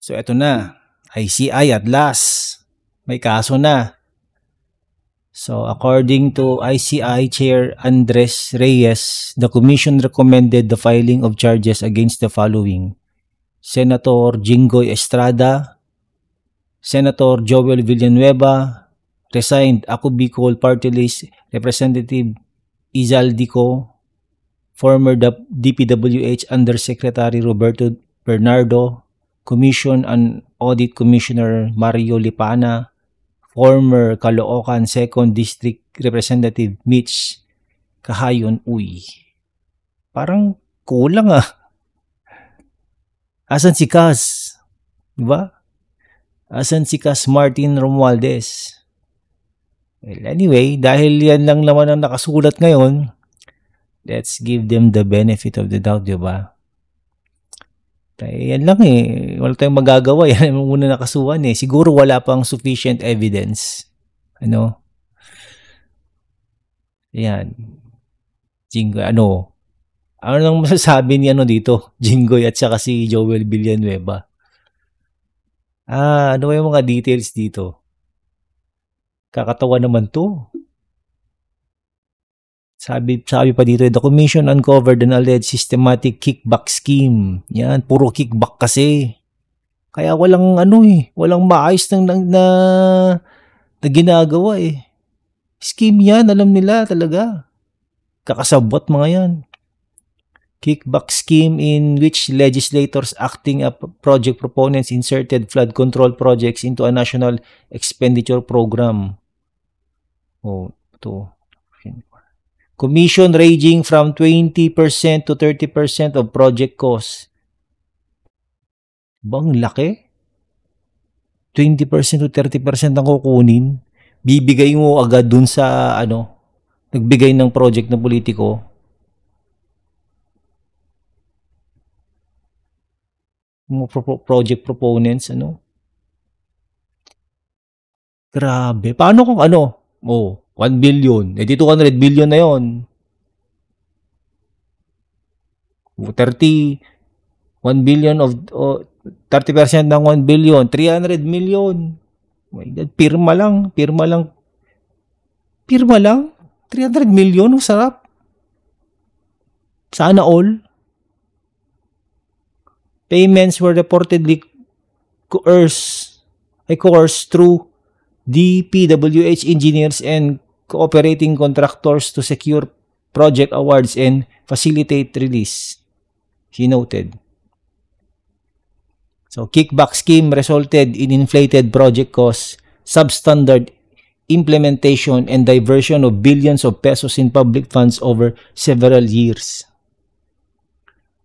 So eto na, ICI at last, may kaso na. So according to ICI Chair Andres Reyes, the Commission recommended the filing of charges against the following: Senator Jinggoy Estrada, Senator Joel Villanueva, resigned Ako Bicol Party List Representative Izaldico, former DPWH Undersecretary Roberto Bernardo, Commission and Audit Commissioner Mario Lipana, former Caloocan 2nd District Representative Mitch Kahayon Uy. Parang kulang ah. Asan si Cas? Diba? Asan si Cas Martin Romualdez? Well, anyway, dahil yan lang naman ang nakasulat ngayon, let's give them the benefit of the doubt, diba? Yan lang eh. Wala tayong magagawa. Yan ang muna nakasuhan eh. Siguro wala pang sufficient evidence. Ano? Yan. Jinggoy, ano nang masasabi ni dito? Jinggoy at saka si Joel Villanueva. Ano ba yung mga details dito? Kakatawa naman to. Sabi pa dito, the commission uncovered an alleged systematic kickback scheme. Yan, puro kickback kasi. Kaya walang walang maayos na ginagawa eh. Scheme yan, alam nila talaga. Kakasabot mga yan. Kickback scheme in which legislators acting as project proponents inserted flood control projects into a national expenditure program. Commission ranging from 20% to 30% of project cost. Bang laki? 20% to 30% ang kukunin. Bibigay mo agad dun sa nagbigay ng project na politiko. Project proponents, Grabe. Paano kung 1 billion. Eh di 200 billion na yon. 1 billion of 30% ng 1 billion, 300 million. Oh my God, pirma lang. 300 million, sarap. Sana all. Payments were reportedly coerced through DPWH engineers and cooperating contractors to secure project awards and facilitate release, he noted. So, kickback scheme resulted in inflated project costs, substandard implementation, and diversion of billions of pesos in public funds over several years.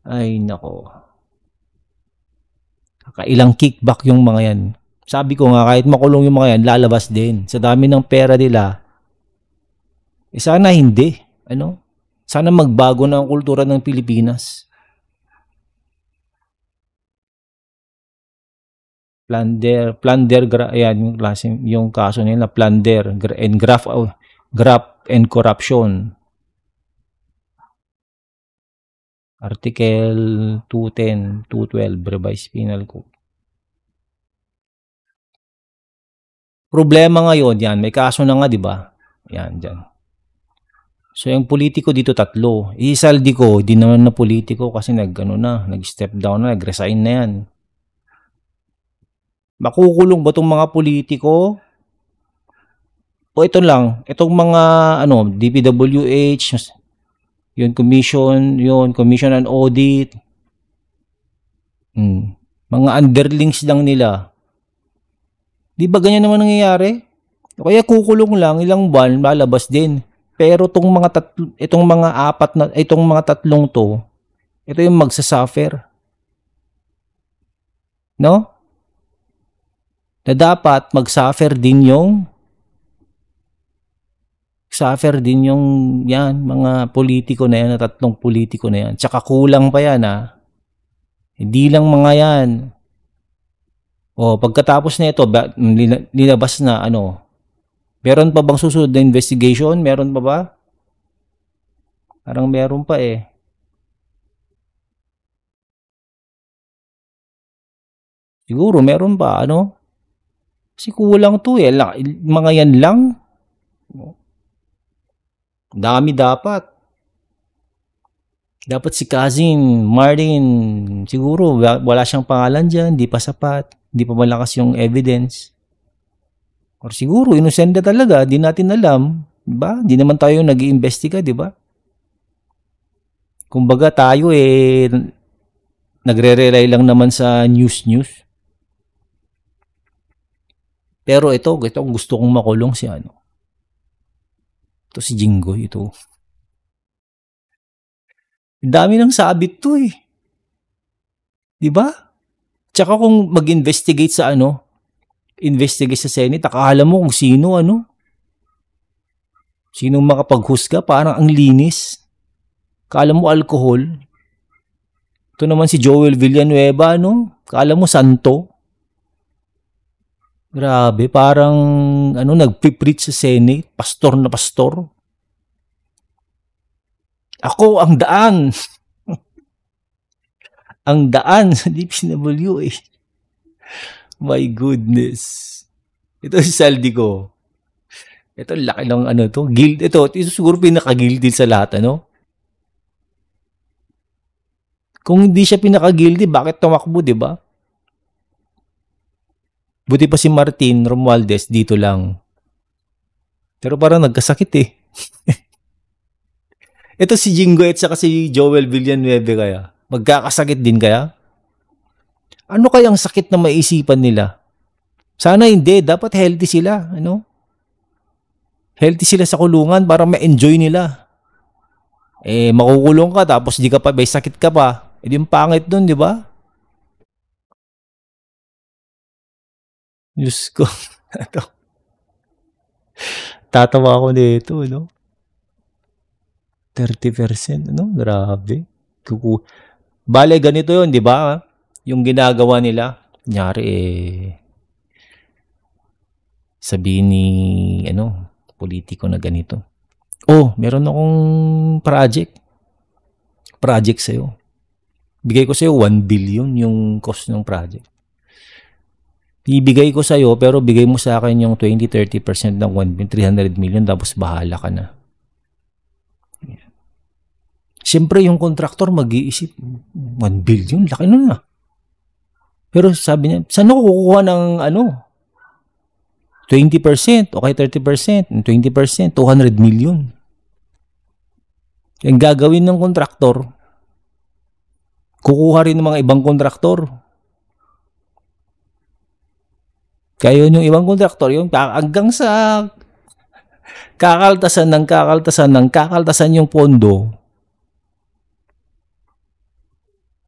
Ay, nako. Kakailang kickback yung mga yan. Sabi ko nga, kahit makulong yung mga yan, lalabas din. Sa dami ng pera nila, sana hindi. Sana magbago na ang kultura ng Pilipinas. Yung kaso nila, plunder and graft and corruption. Article 210, 212, Revised Penal Code. Problema ngayon, yan, may kaso na nga, di ba? Yan, dyan. So, yung politiko dito 3. Izaldico, di naman na politiko kasi nag-step down na, nag-resign na yan. Makukulong ba itong mga politiko? O ito lang, itong mga, DPWH, yung commission and audit, mga underlings lang nila. Di ba ganyan naman nangyayari? Kaya kukulong lang, ilang buwan, lalabas din. Pero itong mga tatlong to, ito yung magsasuffer. No? Na dapat magsuffer din yung mga politiko na yan, na 3 politiko na yan. Tsaka kulang pa yan Hindi lang mga yan. Pagkatapos na ito, nilabas na meron pa bang susunod na investigation? Meron pa ba? Parang meron pa eh. Siguro meron pa, ano? Kasi kulang to eh. Mga yan lang. Dami dapat. Dapat si Cousin, Martin, siguro wala siyang pangalan dyan, di pa sapat, di pa malakas yung evidence. Or siguro, inosenda talaga, di natin alam. Diba? Di naman tayo nag-iimbestiga, di ba? Kumbaga tayo eh, nagre-rely lang naman sa news. Pero ito gusto kong makulong si ano. Ito si Jinggoy, ito. Dami ng sabit to eh. Di ba? Tsaka kung mag-investigate sa ano, investigate sa Senate, akala mo kung sino, ano. Sinong makapaghusga, parang ang linis. Akala mo alcohol. Ito naman si Joel Villanueva, no? Akala mo santo. Grabe, parang ano, nag-preach sa Senate, pastor na pastor. Ako ang daan. Ang daan sa DPW eh. My goodness. Ito si Saldico. Ito laki ng ano to. Ito siguro pinaka-guilty sa lahat, ano? Kung hindi siya pinaka-guilty, bakit tumakbo, di ba? Buti pa si Martin Romualdez dito lang. Pero parang nagkasakit eh. Ito si Jinggoy at saka si Joel Villanueva kaya. Magkakasakit din kaya? Ano kayang sakit na maisipan nila? Sana hindi. Dapat healthy sila. Ano? Healthy sila sa kulungan para ma-enjoy nila. Eh, makukulong ka tapos di ka pa, may sakit ka pa. Eh, di yung pangit dun, di ba? Diyos ko. Tatawa ako dito, no? 30%, ano? Grabe. Bale, ganito yun, di ba? Yung ginagawa nila. Kunyari, sabihin ni, ano, politiko na ganito. Oh, meron akong project sa'yo. Bigay ko sa'yo 1 billion yung cost ng project. Ibigay ko sa'yo, pero bigay mo sa akin yung 20-30% ng 300 million, tapos bahala ka na. Siyempre, yung contractor mag-iisip, 1 billion, laki nun na. Pero sabi niya, saan ako kukuha ng ano? 20%, okay 30%, 20%, 200 million. Yung gagawin ng contractor, kukuha rin ng mga ibang kontraktor. Kaya yung ibang kontraktor, yung hanggang sa kakaltasan yung pondo.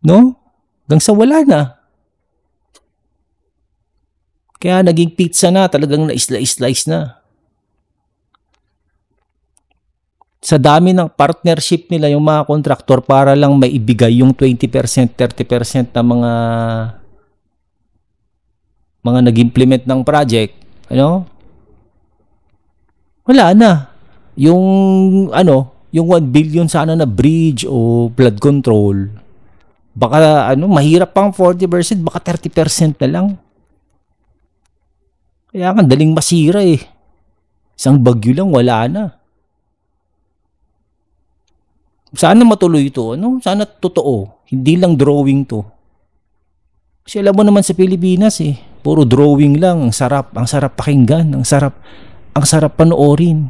No? Hanggang sa wala na. Kaya naging pizza na, talagang na-slice na. Sa dami ng partnership nila yung mga kontraktor para lang maibigay yung 20%, 30% na mga nag-implement ng project, ano? Wala na. Yung yung 1 billion sana na bridge o flood control, baka mahirap pang 40%, baka 30% na lang. Kaya nga daling masira eh. Isang bagyo lang, wala na. Sana matuloy ito, ano? Sana totoo. Hindi lang drawing to. Kasi alam mo naman sa Pilipinas eh, puro drawing lang. Ang sarap pakinggan, ang sarap panoorin.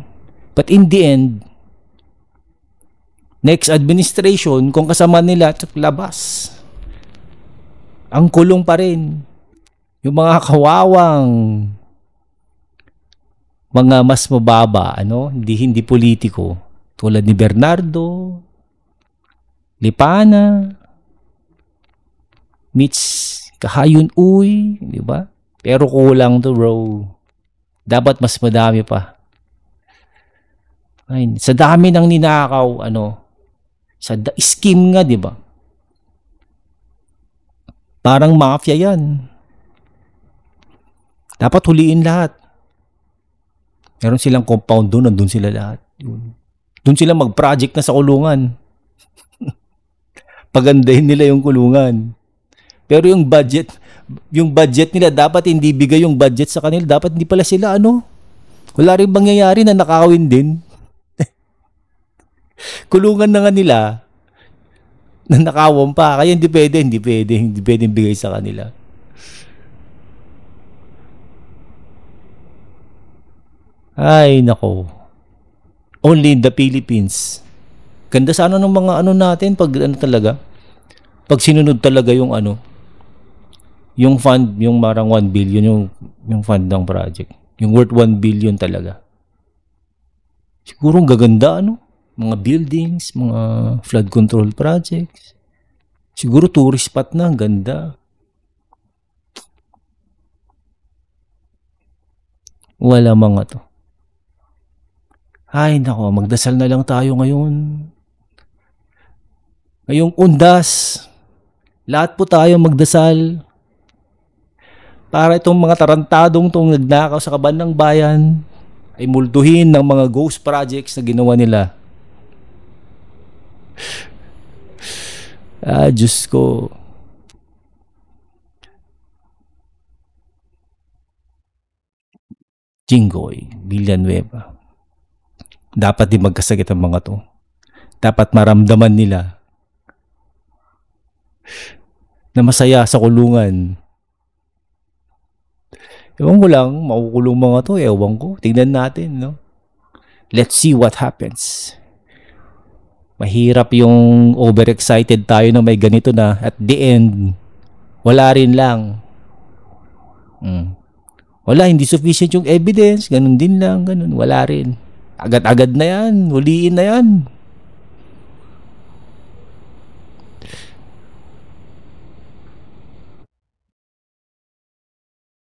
But in the end, next administration, kung kasama nila, labas. Ang kulong pa rin. Yung mga kawawang, mga mas mababa, hindi politiko, tulad ni Bernardo, Lipana, Mitch Kahayon Uy, di ba? Pero kulang to, bro. Dapat mas madami pa. Ay, sa dami ng ninakaw, sa scheme nga, di ba? Parang mafia yan. Dapat huliin lahat. Meron silang compound doon, nandun sila lahat. Doon sila mag-project na sa kulungan. Pagandahin nila yung kulungan. Pero yung budget Yung budget nila, dapat hindi bigay yung budget sa kanila. Dapat hindi pala sila wala rin mangyayari na nakakawin din. Kulungan na nga nila na nakawin pa. Kaya hindi pwede bigay sa kanila. Ay, nako. Only in the Philippines. Ganda sana ng mga natin pag talaga. Pag sinunod talaga yung yung fund, yung marang 1 billion yung fund ng project. Yung worth 1 billion talaga. Siguro gaganda mga buildings, mga flood control projects. Siguro tourist spot na, ganda. Wala mga to. Ay, nako, magdasal na lang tayo ngayon. Ngayong undas, lahat po tayo magdasal para itong mga tarantadong itong nagnakaw sa kaban ng bayan ay multuhin ng mga ghost projects na ginawa nila. Diyos ko. Jinggoy, Villanueva. Dapat di magkasakit ang mga to. Dapat maramdaman nila na masaya sa kulungan. Ewan ko lang, makukulong mga to, ewan ko. Tingnan natin, no? Let's see what happens. Mahirap yung overexcited tayo na may ganito na at the end, wala rin lang. Wala, hindi sufficient yung evidence, ganun din lang, ganun, wala rin. Agad-agad na yan, huliin na yan.